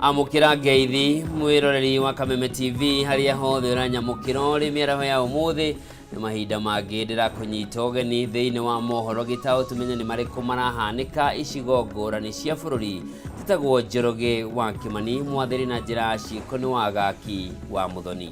Amũkĩra ngeithi mwĩroreri wa Kameme TV harĩa hothe ũranyamũkĩra ũrĩ mĩaraho ya ũmũthĩ. Nĩ mahinda mangĩ ndĩrakũnyita ũgeni thĩinĩ wa mohoro gĩtaũ tũmenye nĩ marĩkũ marahanĩka icigo ngũrani cia bũrũri. Tĩtagwo Njoroge wa Kĩmani, mwathĩri na njĩra ya ciĩko nĩ Wagaki wa Mũthoni.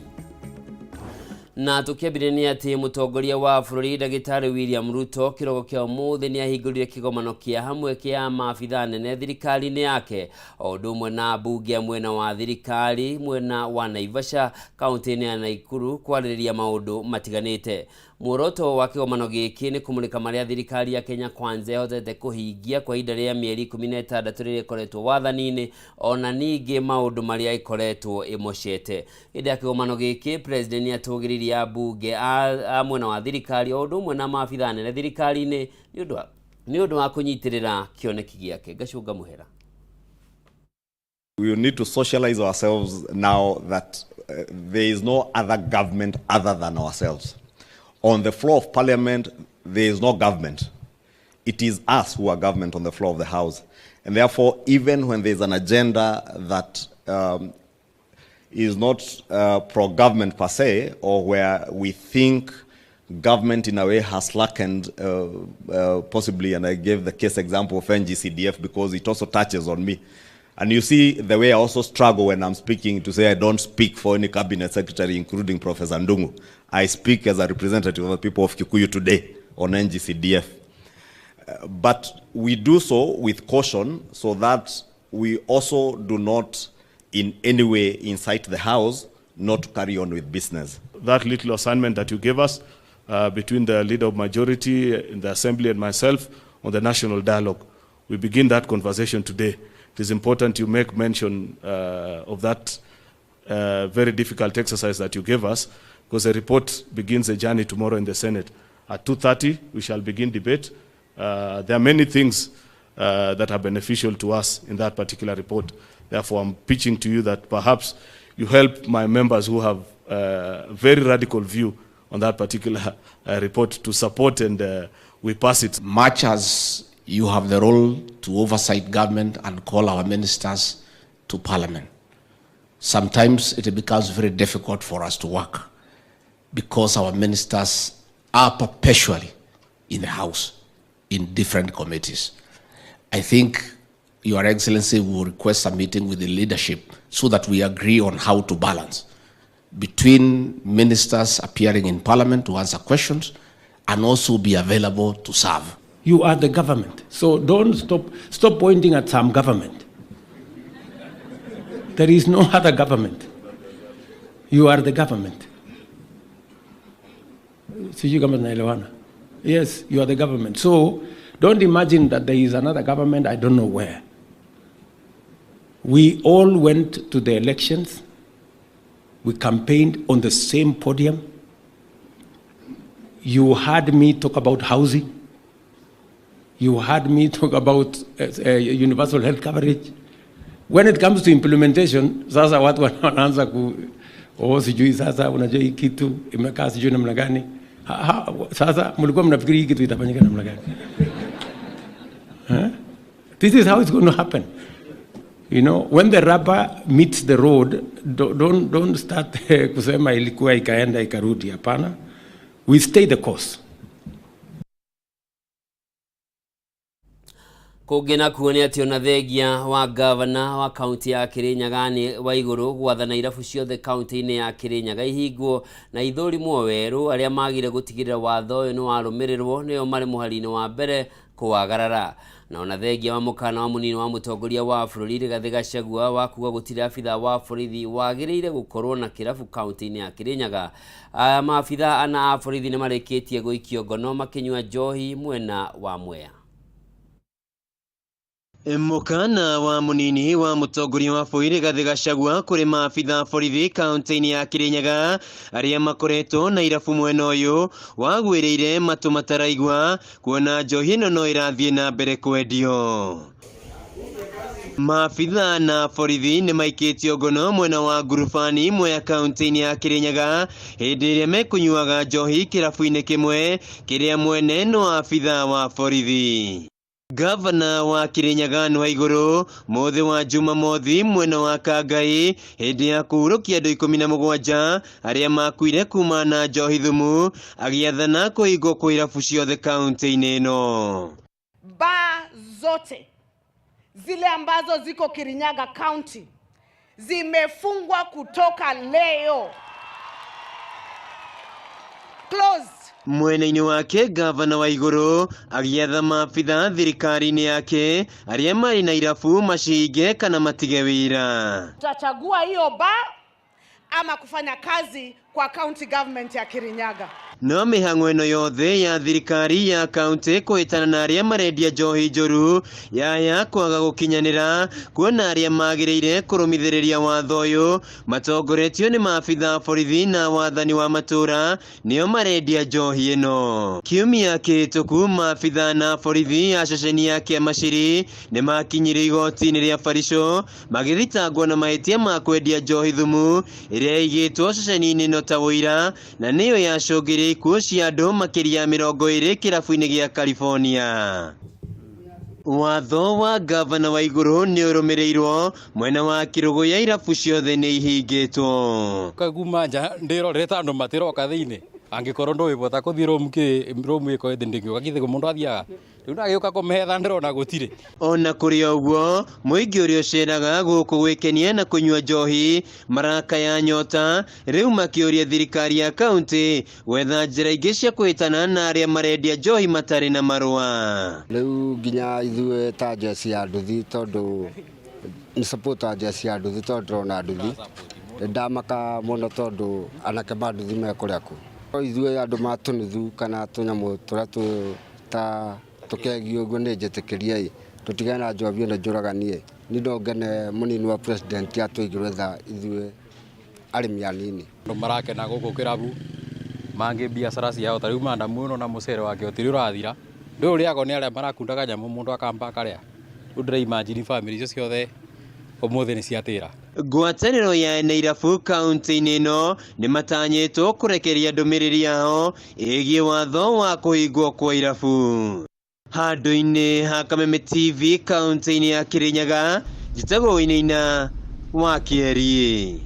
Na tũkĩambĩrĩria nĩ atĩ mũtongoria wa bũrũri Ndagĩtarĩ William Ruto kĩroko kĩa ũmũthĩ nĩ ahingũrire kĩgomano kĩa hamwe kĩa maabithaa nene thirikari-inĩ yake o ũndũ ũmwe na ambunge a mwena wa thirikari mwena wa Naivasha kaunti-inĩ ya Naikuru kwarĩrĩria maũndũ matiganĩte. Muoroto wa kĩgomano gĩkĩ nĩ kũmũrĩka marĩa thirikari ya Kenya Kwanza ĩhotete kũhingia kwa ihinda rĩa mĩeri 16 rĩrĩa ĩkoretwo wathani-inĩ ona ningĩ maũndũ marĩa ĩkoretwo ĩmocete. Hĩndĩ ya kĩgomano gĩkĩ, President nĩ atũgĩrĩirie ambunge a mwena wa thirikari o ũndũ ũmwe na maabithaa anene thirikari-inĩ nĩ ũndũ wa kũnyitĩrĩra kĩoneki gĩake. Gacũnga mũhera. We need to socialize ourselves now that there is no other government other than ourselves. On the floor of parliament, there is no government. It is us who are government on the floor of the house. And therefore, even when there is an agenda that is not pro-government per se, or where we think government in a way has slackened, possibly, and I gave the case example of NGCDF because it also touches on me. And you see the way I also struggle when I'm speaking to say I don't speak for any cabinet secretary, including Professor Ndungu. I speak as a representative of the people of Kikuyu today on NGCDF. But we do so with caution so that we also do not in any way incite the House not to carry on with business. That little assignment that you gave us between the leader of majority in the assembly and myself on the national dialogue, we begin that conversation today. It is important you make mention of that very difficult exercise that you gave us, because the report begins a journey tomorrow in the Senate. At 2:30, we shall begin debate. There are many things that are beneficial to us in that particular report. Therefore, I'm pitching to you that perhaps you help my members who have a very radical view on that particular report to support, and we pass it. Much as you have the role to oversight government and call our ministers to parliament, sometimes it becomes very difficult for us to work because our ministers are perpetually in the house in different committees. I think Your Excellency will request a meeting with the leadership so that we agree on how to balance between ministers appearing in parliament to answer questions and also be available to serve. You are the government. So don't stop pointing at some government. There is no other government. You are the government. Sijui kama tunaelewana. Yes, you are the government. So don't imagine that there is another government, I don't know where. We all went to the elections. We campaigned on the same podium. You heard me talk about housing. You heard me talk about universal health coverage. When it comes to implementation, sasa watu wanaanza ku, oh, sijui sasa unajua hii kitu imekaa sijui namna gani. Ha, sasa mlikuwa mnafikiri hii kitu itafanyika namna gani? Huh? This is how it's going to happen. When the rubber meets the road, don't start kusema ilikuwa ikaenda ikarudi. Hapana. We stay the course. Kũngĩ nakuo nĩ atĩ ona thengia wa gavana wa kaunti ya Kirinyaga nĩ wa igũrũ gwathana irabu ciothe kaunti-inĩ ya Kirinyaga ihingwo na ithũrimwo werũ arĩa magire gũtigĩrĩra watho ũyũ nĩ warũmĩrĩrwo nĩo marĩ mũhari-inĩ wa mbere kũwagarara. Na ona thengia wa mũkana wa mũnini wa mũtongoria wa bũrũri Rigathĩ Gachagua wa kuga gũtirĩ abithaa wa borithi wagĩrĩire gũkorwo na kĩrabu kaunti-inĩ ya Kirinyaga. Maabithaa ana a borithi nĩ marĩkĩtie gũikio ngono makĩnyua njohi mwena wa Mwea. Mũkana wa mũnini wa mũtongoria wa bũrũri Rigathĩ Gachagua kũrĩ maabithaa borithi kaunti-inĩ ya Kirinyaga arĩa makoretwo na irabu mwena ũyũ wagwĩrĩire matũ mataraigua kuona njohi ĩno no ĩrathiĩ na mbere kwendio. Maabithaa na borithi nĩ maikĩtio ngono mwena wa Ngurubani Mwea kaunti-inĩ ya Kirinyaga hĩndĩ ĩrĩa mekũnyuaga njohi kĩrabu-inĩ kĩmwe kĩrĩa mwene no abithaa wa borithi. Gavana wa Kirinyaga wa Igũrũ mũthĩ wa Jumamothi mwena wa Kangai hĩndĩ ya kũhurũkia andũ 17 arĩa makuire kuma na njohi thumu agĩathana kũhingwo kwa irabu ciothe kaunti-inĩ ĩno. Baa zote zile ambazo ziko Kirinyaga County zimefungwa kutoka leo. Closed. Mwena-inĩ wake gavana wa Igũrũ agĩatha maabitha thirikari-inĩ yake arĩa marĩ na irabu macihinge kana matige wĩra. Tutachagua hiyo baa ama kufanya kazi kwa county government ya Kirinyaga. No mĩhang'o ĩno yothe ya thirikari ya kaunti kũhĩtana na arĩa marendia njohi njũru yaya kwaga gũkinyanĩra kuona arĩa magĩrĩire kũrũmithĩrĩria watho ũyũ matongoretio nĩ maabitha a borithi na wathani wa matũra nĩo marendia njohi ĩno. Kiumia kĩhĩtũku maabitha na borithi a ceceni ya Kĩamaciri nĩmakinyire igoti-inĩ rĩa Barisho magĩthitangwo na mahĩtia ma kwendia njohi thumu ĩrĩa ĩigĩtwo ceceni-inĩ ĩno ta ũira na nĩyo yacũngĩrĩirie ikuũ cia andũ makĩria ya 20 kĩrabu-inĩ gĩa California. Watho wa gavana wa Igũrũ nĩ ũrũmĩrĩirwo mwena wa Kĩrũgũya irabu ciothe nĩ ihingĩtwo. Kuma nja ndĩrorete andũ matiroka thĩinĩ angĩkorwo ndũĩbota kũthiĩ room kĩ room ĩko ĩthĩ ndĩngĩũka githĩ mũndũ athiaga rĩu ndagĩũka kũmehetha ndĩrona gũtirĩ. Ona kũrĩ o ũguo mũingĩ ũrĩa ũceraga gũkũ gwĩkenia na kũnyua njohi marakaya nyota rĩu makĩũria thirikari ya kaunti gwetha njĩra ingĩ cia kũhĩtana na arĩa marendia njohi matarĩ na marũa. Rĩu nginya ithuĩ ta njeci ya nduthi tondũ nĩ supporter njeci ya nduthi tondũ ndĩrona nduthi ndamaka mũno tondũ anake ma nduthi me kũrĩa kũ ithuĩ andũ ma tũnuthu kana tũnyamũ tũrĩa tũ ta tũkegio ũguo nĩ njĩtĩkĩrie tũtigane na njohi ĩno njũraganie ni no ngene mũnini wa president atũigĩrwe tha ithuĩ arĩmi anini. Andũ marakena gũkũ kĩrabu mangĩ biacara ciao ta rĩu mandamu ĩno na mũcere wake ũtirĩ ũrathira ndũyũ ũrĩagwo nĩ arĩa marakundaga nyamũ mũndũ akamba akarĩa rĩu ndĩra imagine family icio ciothe ũmũthĩ nĩ ciatĩra. Ngwatanĩro ya ene irabu kaunti-inĩ ĩno nĩmatanyĩtwo kũrekeria ndũmĩrĩri yao ĩgiĩ watho wa kũhingwo kwa irabu. Handũ-inĩ ha Kameme TV kaunti-inĩ ya Kirinyaga, njĩtagwo Wainaina wa Kĩeri.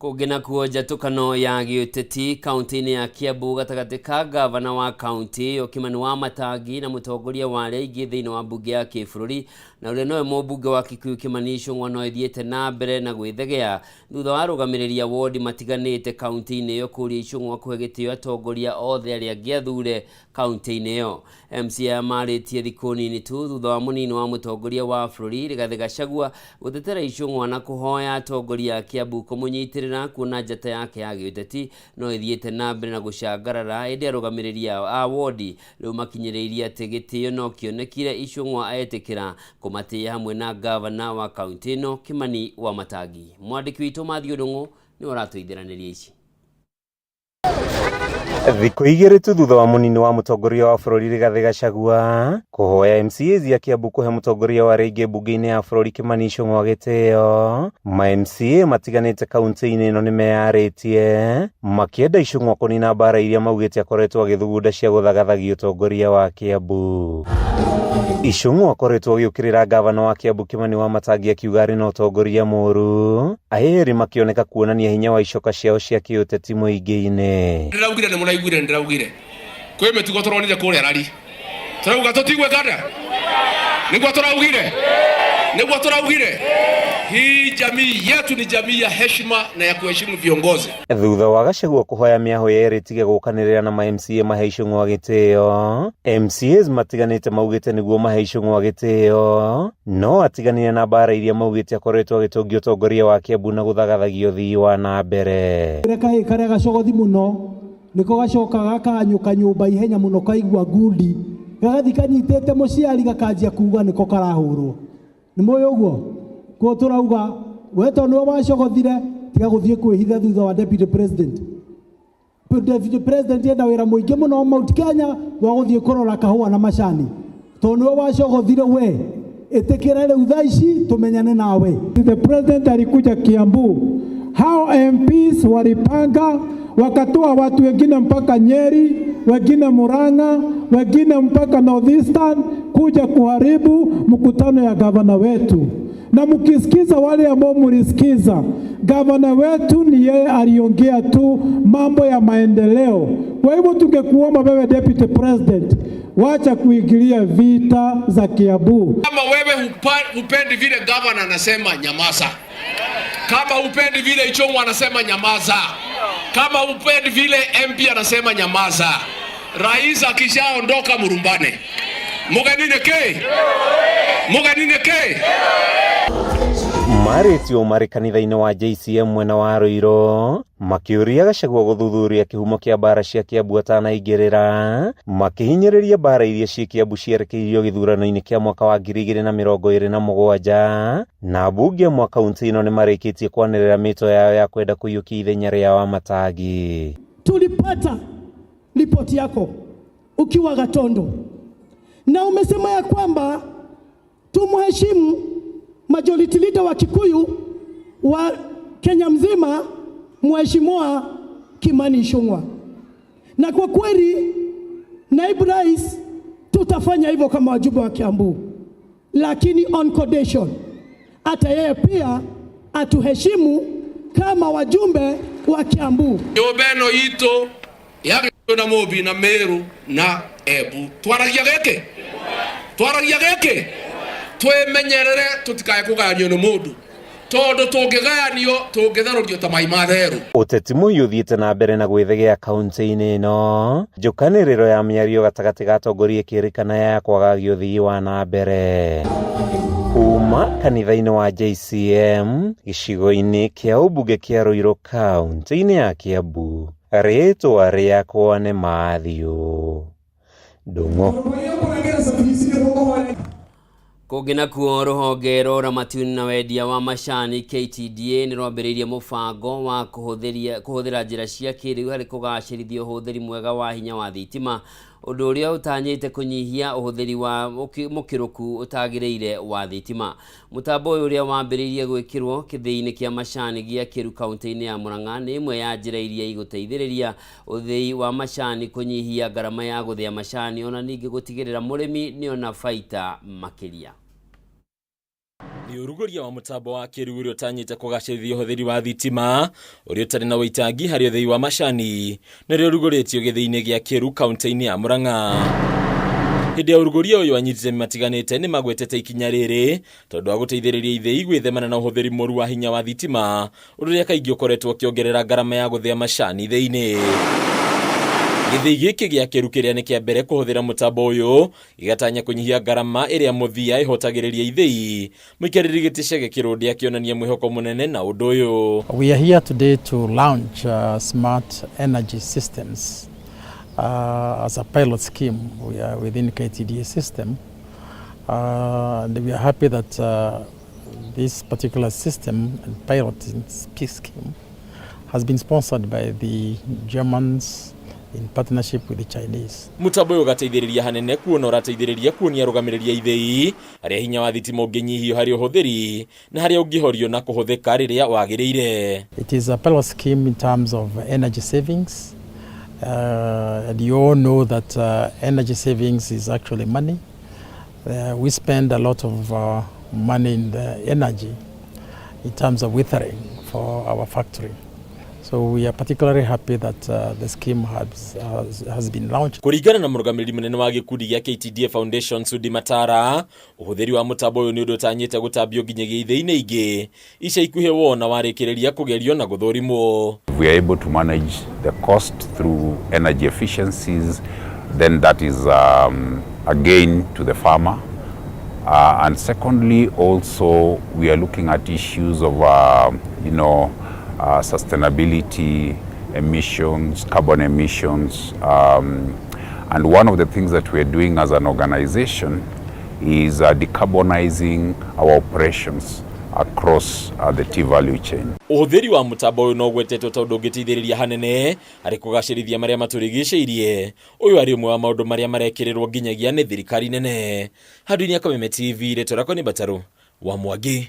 Kũngĩ nakuo njatũkano ya gĩũteti kaunti-inĩ ya Kiambu gatagatĩ ka gavana wa kaunti ĩyo Kimani wa Matangi na mũtongoria wa arĩa aingĩ thĩinĩ wa mbunge ya kĩbũrũri na ũrĩa nowe mũmbunge wa Kikuyu Kimani Ichung'wa no ĩthiĩte na mbere na gwĩthegea thutha wa arũgamĩrĩri a wodi matiganĩte kaunti-inĩ ĩyo kũria Ichung'wa kũhe gĩtĩo atongoria othe arĩa angĩ athure kaunti-inĩ ĩyo. MCA marĩtie thikũ nini tu thutha wa mũnini wa mũtongoria wa bũrũri Rigathĩ Gachagua gũtetera Ichung'wa na kũhoya atongoria a Kiambu kũmũnyitĩrĩra kuona njata yake ya gĩũteti no ĩthiĩte na mbere na gũcangarara ĩndĩ arũgamĩrĩri a wodi rĩu makinyĩrĩirie atĩ gĩtĩo no kĩonekire Ichung'wa etĩkĩra kũmatĩĩa hamwe na gavana wa kaunti ĩno Kimani wa Matangi. Mwandĩki witũ Mathiũ Ndung'u nĩwe ũratũithĩranĩria ici. Thikũ igĩrĩ tu thutha wa mũnini wa mũtongoria wa bũrũri Rigathĩ Gachagua kũhoya MCAs a Kiambu kũhe mũtongoria wa arĩa aingĩ mbunge-inĩ ya bũrũri Kimani Ichung'wa gĩtĩo, ma MCA matiganĩte kaunti-inĩ ĩno nĩmeyarĩtie makĩenda Ichung'wa kũnina mbara iria maugĩte akoretwo agĩthugunda cia gũthagathagia ũtongoria wa Kiambu. Ichung'wa akoretwo agĩũkĩrĩra gavana wa Kiambu Kimani wa Matangi akiuga arĩ na ũtongoria mũũru, ahĩrĩ makĩoneka kuonania hinya wa icoka ciao cia kĩũteti mũingĩ-inĩ. Ndĩraugire nĩ mũraiguire ndĩraugire kwĩ mĩtugo tũronire kũrĩa rari tũrauga tũtigwe kana nĩguo tũraugire nĩguo tũraugire. Hii jamii yetu ni jamii ya heshima na ya kuheshimu viongozi. Thutha wa Gachagua kũhoya mĩahũ yerĩ ĩtige gũkanĩrĩra na ma MCA mahe Ichung'wa gĩtĩo, MCAs matiganĩte maugĩte nĩguo mahe Ichung'wa gĩtĩo no atiganire na mbara iria maugĩte akoretwo agĩtongia ũtongoria wa Kiambu na gũthagathagia ũthii wa na mbere. Kahĩ karĩa gacogothi mũno nĩko gacokaga gakanyũka nyũmba ihenya mũno kaigua ngundi gagathi kanyitĩte mũciari gakanjia kuga nĩko karahũrwo nĩ mũĩ ũguo kuo tũrauga we tondũ nĩwe wacogothire tiga gũthiĩ kwĩhitha thutha wa deputy president. Deputy president enda wĩra mũingĩ mũno Mount Kenya wa gũthiĩ kũrora kahũa na macani tondũ nĩwe wacogothire we ĩtĩkĩra rĩu thaa ici tũmenyane nawe. The president alikuja Kiambu, hao MPs walipanga wakatoa watu wengine mpaka Nyeri, wengine Murang'a, wengine mpaka Northeastern kuja kuharibu mkutano ya gavana wetu. Na mkisikiza wale ambao mlisikiza, gavana wetu ni yeye aliongea tu mambo ya maendeleo. Kwa hivyo tungekuomba wewe Deputy President, wacha kuingilia vita za Kiambu. Kama wewe hupendi vile gavana anasema, nyamaza. Kama hupendi vile Ichung'wa anasema, nyamaza. Kama hupendi vile MP anasema, nyamaza. Rais akishaondoka murumbane. Mugenine ke? Mugenine ke? Marĩtio marĩ kanitha-inĩ wa JCM mwena wa Ruiru makĩũria Gachagua gũthuthuria kĩhumo kĩa mbara cia Kiambu atanaingĩrĩra, makĩhinyĩrĩria mbara iria ciĩ Kiambu cierekeirio gĩthurano-inĩ kĩa mwaka wa 2027, na ambunge amwe a kaunti ĩno nĩmarĩkĩtie kwanĩrĩra mĩto yao ya kwenda kũiyũkia ithenya rĩa Wamatangi. Tulipata ripoti yako ukiwa Gatondo na umesema ya kwamba tumheshimu majority leader wa Kikuyu wa Kenya mzima, Mheshimiwa Kimani Ichung'wa, na kwa kweli naibu rais, tutafanya hivyo kama wajumbe wa Kiambu, lakini on condition hata yeye pia atuheshimu kama wajumbe wa Kiambu. Nyũmba ĩno itũ ya Gĩkũyũ na Mũmbi na Meru na Embu twaragia gĩkĩ, twaragia gĩkĩ, twĩmenyerere tũtikae kũgayanio nĩ mũndũ, tondũ tũngĩgayanio tũngĩtherũrio ta mai ma therũ. Ũteti mũhiũ ũthiĩte na mbere na gwĩthegea kaunti-inĩ ĩno, njũkanĩrĩro ya mĩario gatagatĩ ga atongoria ĩkĩrĩkana ya kwagagia ũthii wa na mbere. Kuma kanitha-inĩ wa JCM gĩcigo-inĩ kĩa ũmbunge kĩa Ruiru kaunti-inĩ ya Kiambu, rĩtwa rĩakwa nĩ Matthew Ndung'u. Kũngĩ nakuo, rũhonge rwa ũramati na wendia wa macani KTDA nĩ rwambĩrĩirie mũbango wa kũhũthĩra njĩra cia kĩrĩu harĩ kũgacĩrithia ũhũthĩri mwega wa hinya wa thitima, ũndũ ũrĩa ũtanyĩte kũnyihia ũhũthĩri wa mũkĩrũku ũtagĩrĩire wa thitima. Mũtambo ũyũ, ũrĩa wambĩrĩirie gwĩkĩrwo kĩthĩi-inĩ kĩa macani gĩa Kĩru kaunti-inĩ ya Murang'a, nĩ ĩmwe ya njĩra iria igũteithĩrĩria ũthĩi wa macani, kũnyihia ngarama ya gũthĩa macani, ona ningĩ gũtigĩrĩra mũrĩmi nĩona baita makĩria. Nĩ ũrugũria wa mũtambo wa kĩrĩu ũrĩa ũtanyĩte kũgacĩrithia ũhũthĩri wa thitima ũrĩa ũtarĩ na ũitangi harĩ ũthĩi wa macani, na ũrĩa ũrugũrĩtio gĩthĩi-inĩ gĩa Kĩru kaunti-inĩ ya Murang'a. Hĩndĩ ya ũrugũria ũyũ, anyiti itemi matiganĩte nĩ magwetete ikinya rĩrĩ tondũ wa gũteithĩrĩria ithĩi gwĩthemana na ũhũthĩri mũru wa hinya wa thitima, ũndũ ũrĩa kaingĩ ũkoretwo ũkĩongerera ngarama ya gũthĩa macani ithĩi-inĩ. Gĩthĩi gĩkĩ gĩa Kĩru, kĩrĩa nĩ kĩa mbere kũhũthĩra mũtambo ũyũ, gĩgatanya kũnyihia ngarama ĩrĩa mũthia ĩhotagĩrĩria ithĩi. Mũikarĩri gĩtĩ Chege Kĩrũndĩ akĩonania mwĩhoko mũnene na ũndũ ũyũ. We are here today to launch smart energy systems as a pilot scheme. We are within KTDA system. And we are happy that this particular system and pilot scheme has been sponsored by the Germans in partnership with the Chinese. Mũtambo ũyũ ũgateithĩrĩria hanene kuona ũrateithĩrĩria kuonia arũgamĩrĩri a ithĩi harĩa hinya wa thitima ũngĩnyihio harĩ ũhũthĩri na harĩa ũngĩhorio na kũhũthĩka rĩrĩa wagĩrĩire. It is a pilot scheme in terms of energy savings. And you all know that energy savings is actually money. We spend a lot of money in the energy in terms of withering for our factory. So we are particularly happy that the scheme has been launched. Kũringana na mũrũgamĩrĩri mũnene wa gĩkundi gĩa KTDA Foundation Sudi Matara, ũhũthĩri wa mũtambo ũyũ nĩ ũndũ ũtanyĩte gũtambio nginyagia ithĩi-inĩ ingĩ ica ikuhĩ wona warĩkĩrĩria kũgerio na gũthũrimwo. We are able to manage the cost through energy efficiencies, then that is a gain to the farmer. And secondly, also we are looking at issues of sustainability, emissions, carbon emissions. And one of the things that we are doing as an organization is decarbonizing our operations across the tea value chain. Ũhũthĩri wa mũtambo ũyũ no ũgwetetwo tondũ ũngĩteithĩrĩria hanene harĩ kũgacĩrithia marĩa matũrigicĩirie. Ũyũ arĩ ũmwe wa maũndũ marĩa marekĩrĩrwo nginyagia nĩ thirikari nene. Handũ-inĩ ya Kameme TV, rĩtwa rĩakwa nĩ Batarũ wa Mwangi.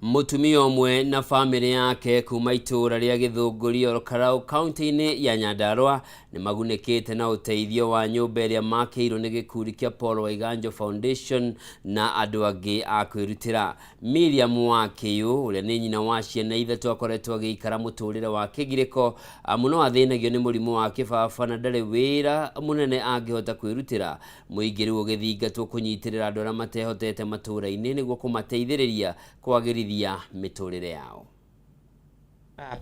Mũtumia ũmwe na bamĩrĩ yake kuma itũũra rĩa Gĩthũngũri Olkalau kaunti-inĩ ya Nyandarua nĩ magunĩkĩte na ũteithio wa nyũmba ĩrĩa makĩirwo nĩ gĩkundi kĩa Paul Waiganjo Foundation na andũ angĩ a kwĩrutĩra. Miriam Wakĩyũ ũrĩa nĩ nyina wa ciana ithatũ akoretwo agĩikara mũtũrĩre wa kĩgirĩko mũno athĩnagio nĩ mũrimũ wa kĩbaba na ndarĩ wĩra mũnene angĩhota kwĩrutĩra. Mũingĩ rĩu ũgĩthingatwo kũnyitĩrĩra andũ arĩa matehotete matũũra-inĩ nĩguo kũmateithĩrĩria kwagĩrithia mĩtũrĩre yao.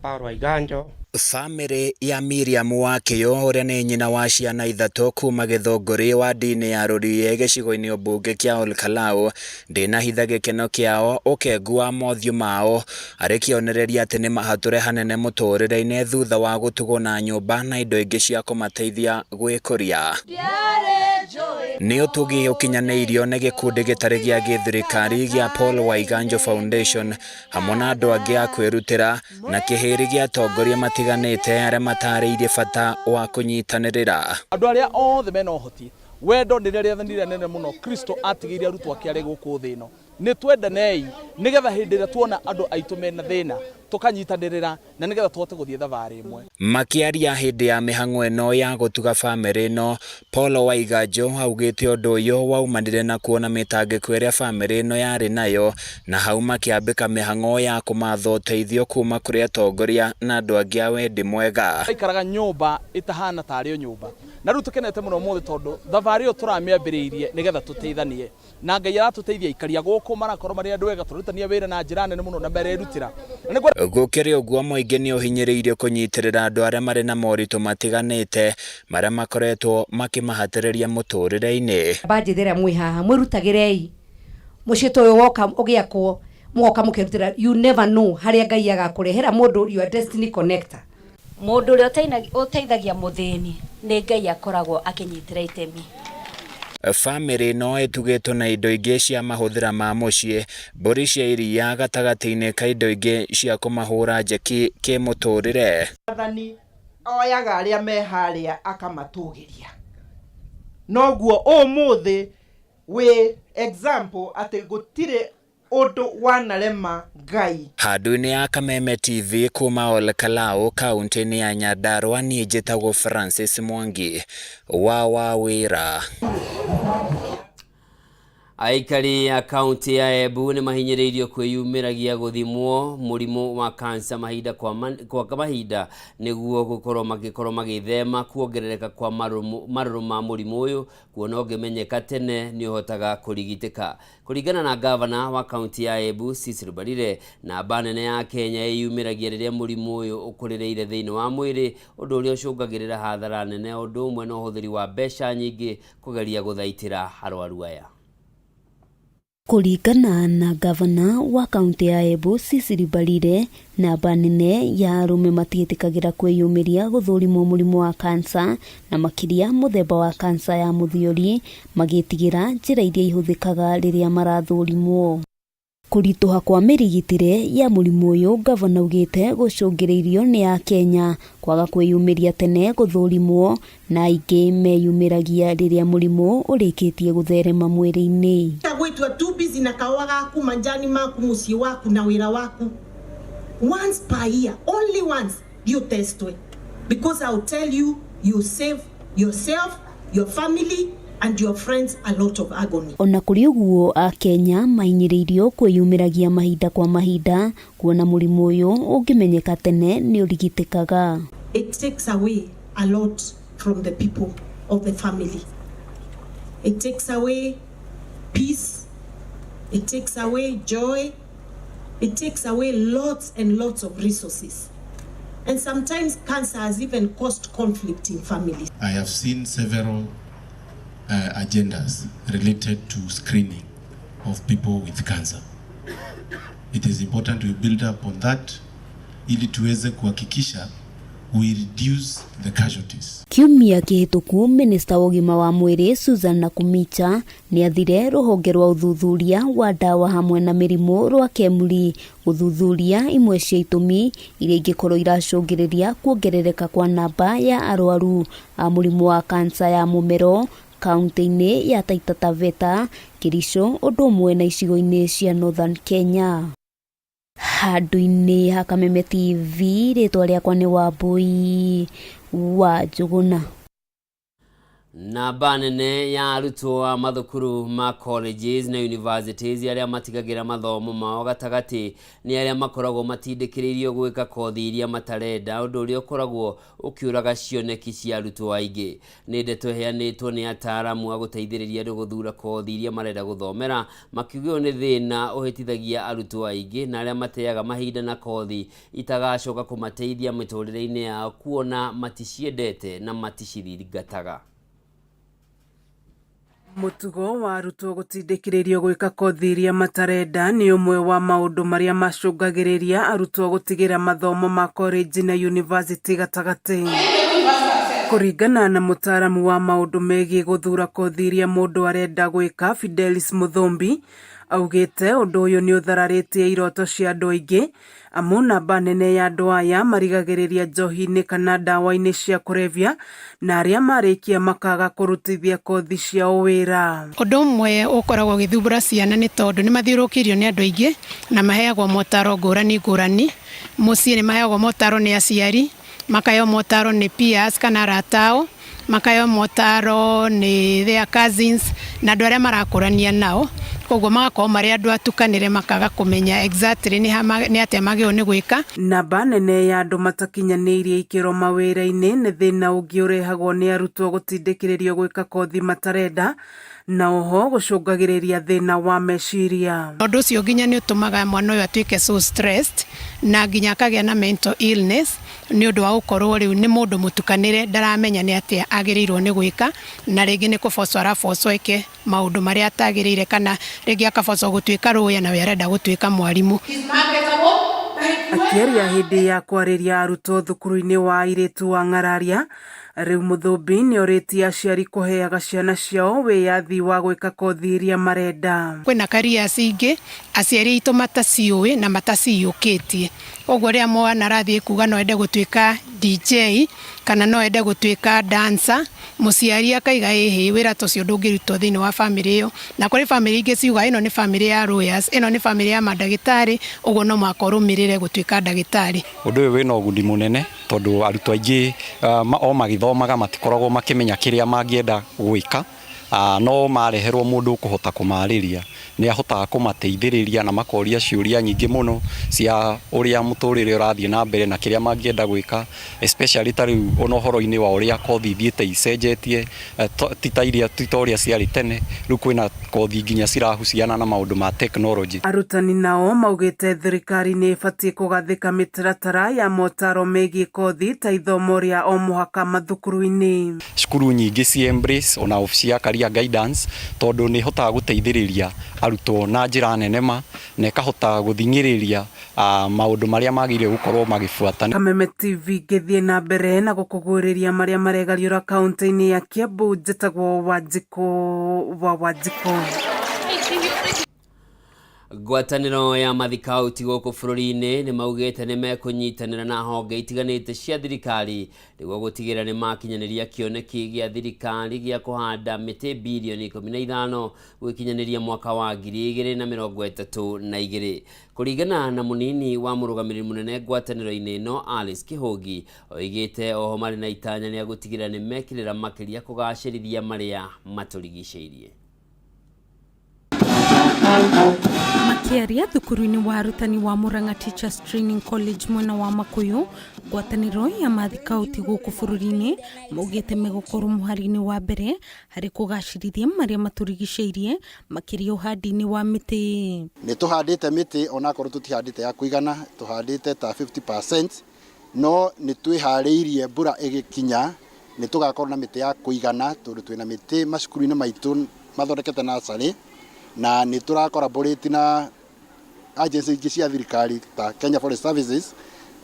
Paul Waiganjo. Bamĩrĩ ya Miriam Wakĩyũ ũrĩa nĩ nyina wa ciana ithatũ kuma Gĩthũngũri wadi-inĩ ya Rũriĩ gĩcigo-inĩ ũmbunge kĩa Olkalau ndĩnahitha gĩkeno kĩao ũkengu wa mothiũ mao arĩ kĩonereria atĩ nĩ mahatũre hanene mũtũrĩre-inĩ thutha wa gũtugwo na nyũmba na indo ingĩ cia kũmateithia gwĩkũria. Nĩ ũtugi ũkinyanĩirio nĩ gĩkundi gĩtarĩ gĩa gĩthirikari gĩa Paul Waiganjo Foundation hamwe na andũ angĩ a kwĩrutĩra na kĩhĩri gĩa atongoria matiganĩte arĩa matarĩirie bata wa kũnyitanĩrĩra. Andũ arĩa othe mena ũhoti, wendo nĩrĩo rĩathani rĩrĩa nene mũno Kristo atigĩire arutwo ake arĩ gũkũ thĩ ĩno. Nĩ twendanei nĩgetha hĩndĩ ĩrĩa tuona andũ aitũ mena thĩna tũkanyitanĩrĩra na nĩgetha tũhote gũthiĩ thabarĩ ĩmwe. Makĩaria hĩndĩ ya mĩhang'o ĩno ya gũtuga bamĩrĩ ĩno, Paul Waiganjo augĩte ũndũ ũyũ waumanire na kuona mĩtangĩko ĩrĩa bamĩrĩ ĩno yarĩ nayo na hau makĩambĩka mĩhang'o ya kũmatha ũteithio kuma kũrĩ atongoria na andũ angĩ a wendi mwega. Aikaraga nyũmba ĩtahana tarĩ o nyũmba na rĩu tũkenete mũno ũmũthĩ tondũ thabarĩ ĩyo tũramĩambĩrĩirie nĩgetha tũteithanie na Ngai aratũteithia aikari a gũkũ marakorwo marĩ andũ ega tũrarutania wĩra na njĩra nene mũno na marerutĩra. Gũkĩrĩ ũguo mũingĩ nĩ ũhinyĩrĩirio kũnyitĩrĩra andũ arĩa marĩ na moritũ matiganĩte marĩa makoretwo makĩmahatĩrĩria mũtũrĩre-inĩ. Mbanjĩthĩ ĩrĩa mwĩ haha mwĩrutagĩrei mũciĩ ta ũyũ woka ũgĩakwo mũgoka mũkerutĩra, you never know harĩa Ngai agakũrehera mũndũ, your destiny connector. Mũndũ ũrĩa ũteithagia mũthĩni nĩ Ngai akoragwo akĩnyitĩra itemi. Bamĩrĩ ĩno ĩtugĩtwo na indo ingĩ cia mahũthĩra ma mũciĩ, mbũri cia iria gatagatĩ-inĩ ka indo ingĩ cia kũmahũra njeki kĩmũtũrĩre. Mwathani oyaga arĩa me harĩa akamatũgĩria. Noguo ũmũthĩ wĩ example atĩ gũtirĩ ũndũ wanarema Ngai. Handũ-inĩ ya Kameme TV kuma Ol Kalou kaunti-inĩ ya Nyandarua niĩ njĩtagwo Francis Mwangi wa Wawĩra. Aikari a kaunti ya Embu nĩ mahinyĩrĩirio kwĩyumĩragia gũthimwo mũrimũ wa kansa mahinda kwa, kwa mahinda nĩguo gũkorwo magĩkorwo magĩthema kuongerereka kwa marũrũ ma mũrimũ ũyũ kuona ũngĩmenyeka tene nĩ ũhotaga kũrigitĩka. Kũringana na gavana wa kaunti ya Embu Cecil Mbarire, namba nene ya Kenya ĩyumĩragia rĩrĩa mũrimũ ũyũ ũkũrĩrĩire thĩinĩ wa mwĩrĩ, ũndũ ũrĩa ũcũngagĩrĩra hathara nene ũndũ ũmwe na ũhũthĩri wa mbeca nyingĩ kũgeria gũthaitĩra arwaru aya. Kũringana na ngavana wa kaunti ya Embu Cecily Mbarire, namba nene ya arũme matiĩtĩkagĩra kwĩyumĩria gũthũrimwo mũrimũ wa kansa na makĩria mũthemba wa kansa ya mũthiori magĩtigĩra njĩra iria ihũthĩkaga rĩrĩa marathũrimwo. Kũritũha kwa mĩrigitĩre ya mũrimũ ũyũ ngavana augĩte gũcũngĩrĩirio nĩ akenya kwaga kwĩyumĩria tene gũthũrimwo na aingĩ meyumĩragia rĩrĩa mũrimũ ũrĩkĩtie gũtherema mwĩrĩ-inĩ. Gwĩtua tu busy na kaũa gaku manjani maku mũciĩ waku na wĩra waku. Once per year, only once you testwe, because I'll tell you, you save yourself, your family and your friends a lot of agony. Ona kũrĩ ũguo akenya mahinyĩrĩirio kwĩyumĩragia mahinda kwa mahinda kuona mũrimũ ũyũ ũngĩmenyeka tene nĩ ũrigitĩkaga. It takes away a lot from the people of the family. It takes away peace. It takes away joy. It takes away lots and lots of resources. And sometimes cancer has even caused conflict in families. I have seen several agendas related to screening of people with cancer. It is important we build up on that ili tuweze kuhakikisha we reduce the casualties. Kiumia kĩhĩtũku minista wa ũgima wa mwĩrĩ Susan Nakhumicha nĩathire rũhonge rwa ũthuthuria wa ndawa hamwe na mĩrimũ rwa KEMRI gũthuthuria imwe cia itũmi iria ingĩkorwo iracũngĩrĩria kuongerereka kwa namba ya arwaru a mũrimũ wa kansa ya mũmero kaunti-inĩ ya Taita Taveta, Kericho ũndũ ũmwe na icigo-inĩ cia Northern Kenya. Handũ-inĩ ha Kameme TV, rĩtwa rĩakwa nĩ Wambui wa Njũgũna. Namba nene ya arutwo a mathukuru ma colleges na universities arĩa matigagĩra mathomo mao gatagatĩ nĩ arĩa makoragwo matindĩkĩrĩirio gwĩka kothi iria matarenda, ũndũ ũrĩa ũkoragwo ũkĩũraga cioneki cia arutwo aingĩ. Nĩ ndeto ĩheanĩtwo nĩ ataaramu a gũteithĩrĩria andũ gũthura kothi iria marenda gũthomera, makiuga ũyũ nĩ thĩna ũhĩtithagia arutwo aingĩ na arĩa mateaga mahinda na kothi itagacoka kũmateithia mĩtũrĩre-inĩ yao kuona maticiendete na maticithingataga. Mũtugo wa arutwo gũtindĩkĩrĩrio gwĩka kothi iria matarenda nĩ ũmwe wa maũndũ marĩa macũngagĩrĩria arutwo gũtigĩra mathomo ma korenji na yunivasĩtĩ gatagatĩ. Kũringana na mũtaaramu wa maũndũ megiĩ gũthura kothi iria mũndũ arenda gwĩka Fidelis Mũthũmbi, augĩte ũndũ ũyũ nĩ ũthararĩtie iroto cia andũ aingĩ amu namba nene ya andũ aya marigagĩrĩria njohi-inĩ kana ndawa-inĩ cia kũrebia na arĩa marĩkia makaga kũrutithia kothi ciao wĩra. Ũndũ ũmwe ũkoragwo ũgĩthumbũra ciana nĩ tondũ nĩ mathiũrũrũkĩirio nĩ andũ aingĩ na maheagwo motaro ngũrani ngũrani. Mũciĩ nĩ maheagwo motaro nĩ aciari, makaheo motaro nĩ peers kana arata ao, makaheo motaro nĩ their cousins na andũ arĩa marakũrania nao. Koguo magakorwo marĩ andũ atukanĩre makaga kũmenya exactly nĩ atĩa magĩrĩirwo nĩ gwĩka. Namba nene ya andũ matakinyanĩirie ikĩro mawĩra-inĩ nĩ thĩna ũngĩ ũrehagwo nĩ arutwo gũtindĩkĩrĩrio gwĩka kothi matarenda na oho gũcũngagĩrĩria thĩna wa meciria. Ũndũ ũcio nginya nĩ ũtũmaga mwana ũyũ atuĩke so stressed na nginya akagĩa na mental illness nĩ ũndũ wa gũkorwo rĩu nĩ mũndũ mũtukanĩre, ndaramenya nĩ atĩa agĩrĩirwo nĩ gwĩka, na rĩngĩ nĩ kũbocwo arabocwo eke maũndũ marĩa atagĩrĩire, kana rĩngĩ akabocwo gũtuĩka lawyer na we arenda gũtuĩka mwarimũ. Akĩaria hĩndĩ ya kwarĩria arutwo thukuru-inĩ wa airĩtu wa Ng'araria, rĩu Mũthũmbi nĩ orĩtie aciari kũheaga ciana ciao wĩyathi wa gwĩka kothi iria marenda. Kwĩna careers ingĩ aciari aitũ mataciũĩ na mataciyũkĩtie. Koguo rĩrĩa mwana arathiĩ kuga no ende gũtuĩka DJ kana no ende gũtuĩka dancer, mũciari akaiga ĩhĩ wĩra ta ũcio ndũngĩrutwo thĩinĩ wa bamĩrĩ ĩyo. Na kũrĩ bamĩrĩ ingĩ ciugaga ĩno nĩ bamĩrĩ ya lawyers, ĩno nĩ bamĩrĩ ya mandagĩtarĩ, ũguo no mũhaka ũrũmĩrĩre gũtuĩka ndagĩtarĩ. Ũndũ ũyũ wĩna ũguni mũnene tondũ arutwo aingĩ o magĩthomaga matikoragwo makĩmenya kĩrĩa mangĩenda gwĩka, no mareherwo mũndũ ũkũhota kũmarĩria nĩ ahotaga kũmateithĩrĩria na makoria ciũria nyingĩ mũno cia ũrĩa mũtũrĩre ũrathiĩ na mbere na kĩrĩa mangĩenda gwĩka, especially ta rĩu ona ũhoro-inĩ wa ũrĩa kothi ithiĩte icenjetie, ti ta iria ti ta ũrĩa ciarĩ tene, rĩu kwĩna kothi nginya cirahuciana na maũndũ ma technology. Arutani nao maugĩte thirikari nĩ ĩbatiĩ kũgathĩka mĩtaratara ya motaro megiĩ kothi ta ithomo rĩa o mũhaka mathukuru-inĩ. Cukuru nyingĩ ci embrace ona obici ya career guidance tondũ nĩ ĩhotaga gũteithĩrĩria arutwo na njĩra nene ma na ĩkahota gũthing'ĩrĩria maũndũ marĩa magĩrĩire gũkorwo magĩbuata. Kameme TV ngĩthiĩ na mbere na gũkũguũrĩria marĩa maregariũra kaunti-inĩ ya Kiambu, njĩtagwo Wanjikũ wa Wanjikũ. Ngwatanĩro ya mathikauti gũkũ bũrũri-inĩ nĩ maugĩte nĩ mekũnyitanĩra na honge itiganĩte cia thirikari nĩguo gũtigĩrĩra nĩ makinyanĩria kĩoneki gĩa thirikari gĩa kũhanda mĩtĩ birioni 15 gwĩkinyanĩria mwaka wa 2032. Kũringana na mũnini wa mũrũgamĩrĩri mũnene ngwatanĩro-inĩ ĩno Alice Kĩhũngi, oigĩte oho marĩ na itanya rĩa gũtigĩrĩra nĩ mekĩrĩra makĩria kũgacĩrithia marĩa matũrigicĩirie. Makĩaria thukuru-inĩ wa arutani wa Murang'a Teachers Training College mwena wa Makuyu, ngwatanĩro ya mathikauti gũkũ bũrũri-inĩ maugĩte megũkorwo mũhari-inĩ wa mbere harĩ kũgacĩrithia marĩa matũrigicĩirie makĩria ũhandi-inĩ wa mĩtĩ. Nĩ tũhandĩte mĩtĩ onakorwo tũtihandĩte ya kũigana, tũhandĩte ta 50%, no nĩ twĩharĩirie mbura ĩgĩkinya nĩ tũgakorwo na mĩtĩ ya kũigana tondũ twĩna mĩtĩ macukuru-inĩ maitũ mathondekete nursery, na nĩ tũra-collaborate na agency ingĩ cia thirikari ta Kenya Forest Services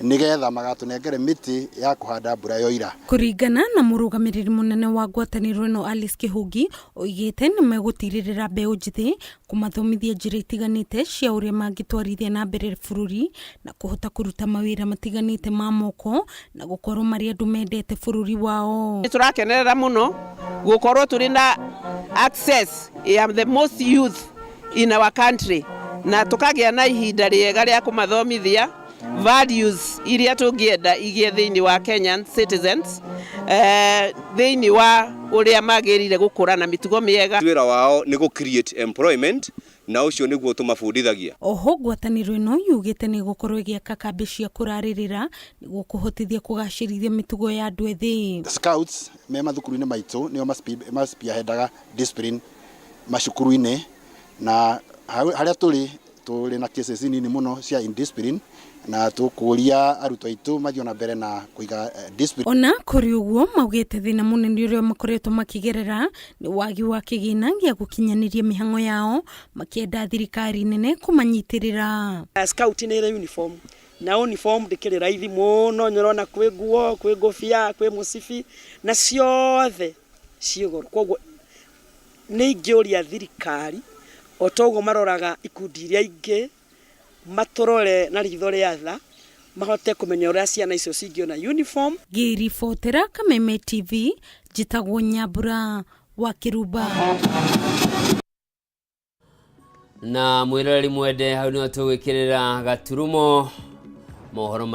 nigetha magatũnengere mĩtĩ ya kũhanda mbura yoira. Kũringana na mũrũgamĩrĩri mũnene wa ngwatanĩro ĩno Alice Kĩhũngi, oigĩte nĩ megũtirĩrĩra mbeũ njĩthĩ kũmathomithia njĩra itiganĩte cia ũrĩa mangĩtwarithia na mbere bũrũri na kũhota kũruta mawĩra matiganĩte ma moko na gũkorwo marĩ andũ mendete bũrũri wao. Nĩ tũrakenerera mũno gũkorwo tũrĩ na access ya the most youth in our country. Na tũkagĩa na ihinda rĩega rĩa kũmathomithia values iria tũngĩenda igĩe thĩinĩ wa Kenyan citizens, thĩinĩ wa ũrĩa magĩrĩire gũkũra na mĩtugo mĩega. Wĩra wao nĩ gũ create employment, na ũcio nĩguo tũmabundithagia. Oho ngwatanĩro ĩno yugĩte nĩ ĩgũkorwo ĩgĩaka kambĩ cia kũrarĩrĩra nĩguo kũhotithia kũgacĩrithia mĩtugo ya andũ ethĩ. Scouts me mathukuru-inĩ maitũ nĩo maspearheadaga discipline macukuru-inĩ, na harĩa tũrĩ na cases nini mũno cia indiscipline, na tũkũria arutwo aitũ mathiĩ na mbere na kũiga discipline. Ona kũrĩ ũguo, maugĩte thĩna mũnene ũrĩa makoretwo makĩgerera nĩ wagi wa kĩgĩna gĩa gũkinyanĩria mĩhang'o yao, makĩenda thirikari nene kũmanyitĩrĩra. Scout nĩ ĩrĩ uniform, na uniform ndĩkĩrĩ raithi mũno. Nĩũrona kwĩ nguo, kwĩ ngũbia, kwĩ mũcibi, na ciothe ciĩ goro. Koguo nĩ ingĩũria thirikari, o ta ũguo maroraga ikundi iria ingĩ, matũrore na ritho rĩa tha, mahote kũmenya ũrĩa ciana icio cingĩona uniform. Ngĩribotera Kameme TV, njĩtagwo Nyambura wa Kĩrumba. Na mwĩroreri mwende, hau nĩho tũgwĩkĩrĩra gaturumo mohoro.